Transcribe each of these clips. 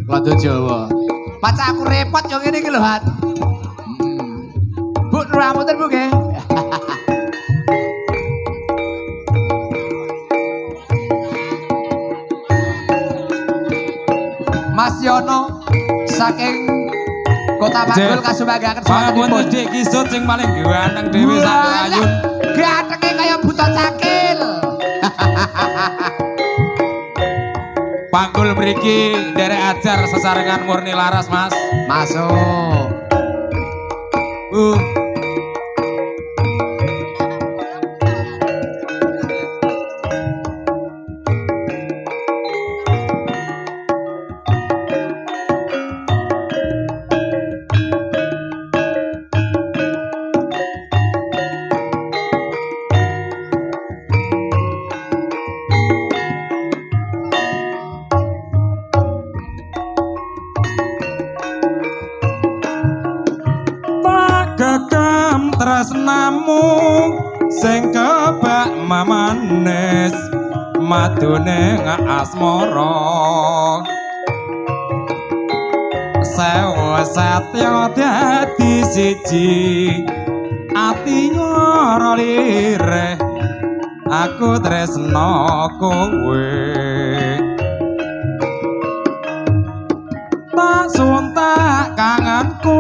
Londo Jawa. Pacak aku repot yo ngene iki lho, Han. Bu, nuwun Bu nggih. Mas Yono saking Kota Panggul kasumanggaaken Pangapunten Dik Kisut sing paling ganteng dhewe sak ayun. Gantenge kaya buta cakil. Panggul mriki nderek ajar sesarengan murni laras, Mas. Masuk. Bu. Gegem tresnamu sing kebak mamanis madune asmara sewu satya dadi siji ati ora lirih aku tresna kowe tak suntak kangenku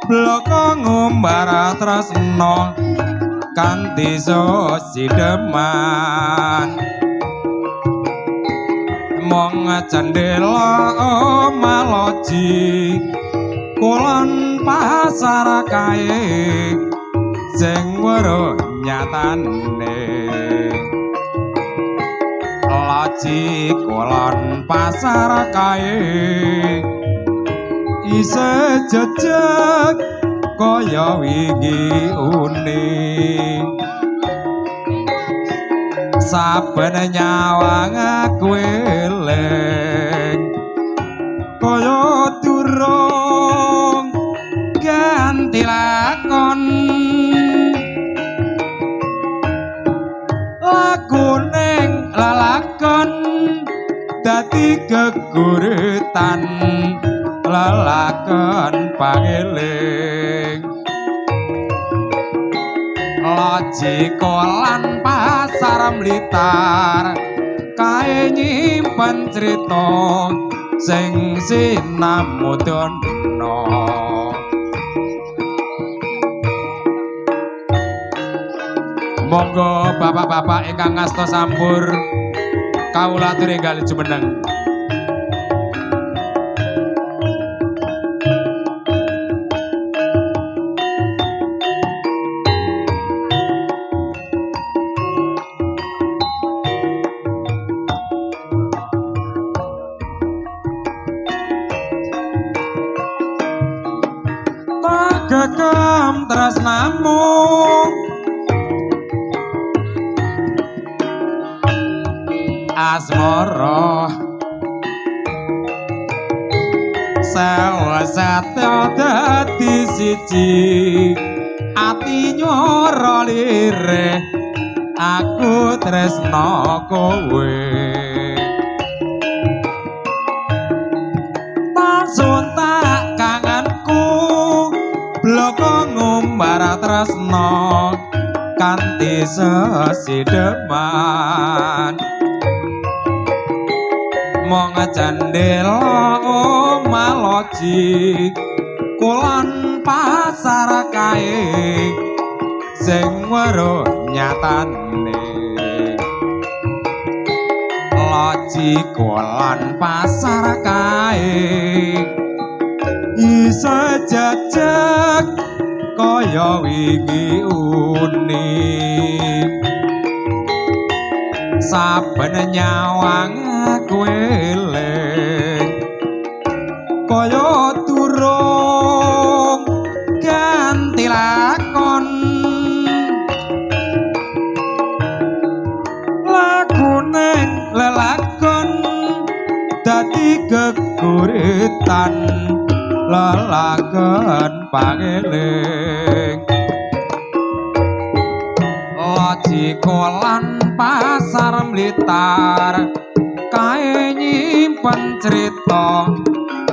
bloko ngumbar tresna kanthi sosideman mong cendela maloji kulon pasar kae sing weruh nyatane loji kulon pasar kae isih jejeg kaya wingi uni saben nyawang aku eling kaya durung ganti lakon lakuning lalakon dadi geguritan lelakon pangeling loji kolan pasar Blitar kae nyimpen crita sing sinamudana. Monggo bapak-bapak ingkang ngasta sampur kawula aturi enggal jumeneng. Gegem tresnamu asmara sewu satya dadi siji ati nyora lirih aku tresna kowe tak suntak kangenku bloko ngumbar tresna kanthi sesideman mong cendela maloji kulon pasar kae sing weruh nyatane loji kulon pasar kae isih jejeg kaya wingi uni saben nyawang aku eling kaya durung ganti lakon lakuning lelakon dadi geguritan lelakon pangeling loji kolan pasar Blitar kae nyimpen Nyimpen crita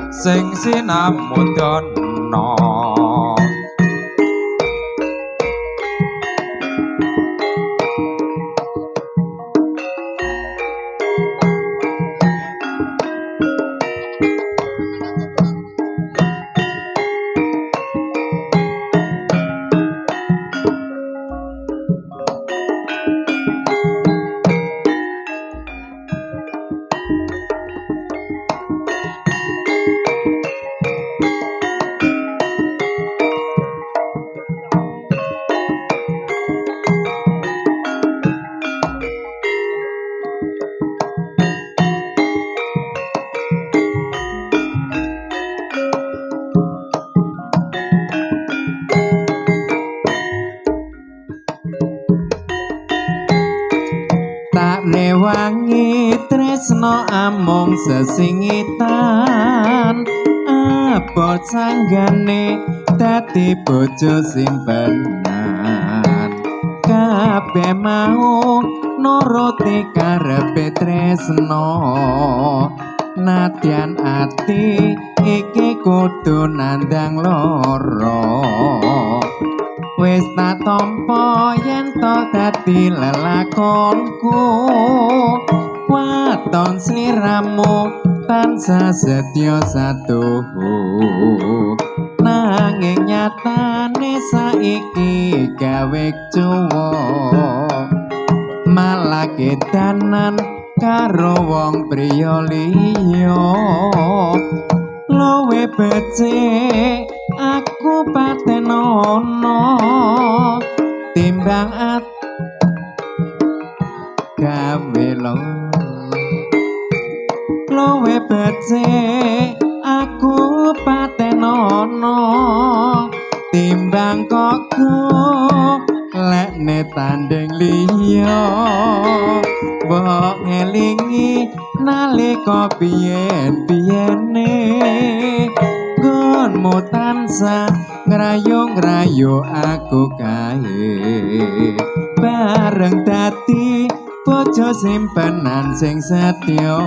sing sinamudana. Tak rewangi tresno amung sesingitan, abot sanggane dadi bojo simpenan. Kabeh mau nuruti karepe tresno, nadyan ati iki kudu nandang lara. Wis tak tampa yen to dadi lelakonku, waton sliramu tansah setya satuhu. Nanging nyatane saiki gawe cuwo, malah kedanan karo wong priya liya. Luwe becik aku patenono timbang at gawe loro. Luwe becik aku patenono timbang kok lekne tanding liya. Mbok ngelingi nalika biyen-biyene, nggonmu tansah ngrayu-ngrayu aku kae. Bareng dadi bojo simpenan sing setya,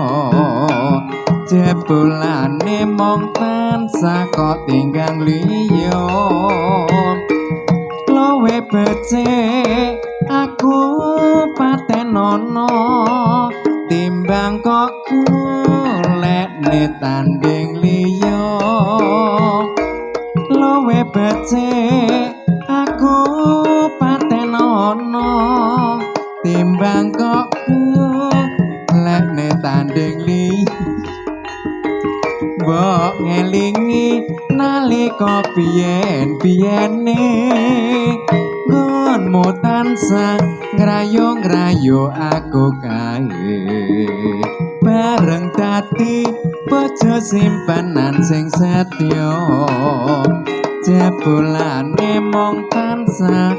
jebulane mung tansah kok tinggang liya. Luwe becik aku patenono timbang kok golekne tanding liya. Luwe becik aku patenono timbang kok golekne tanding liya. Mbok ngelingi nalika biyen-biyene, nggonmu tansah ngrayu-ngrayu aku kae. Bareng dadi bojo simpenan sing setya, jebulane mung tansah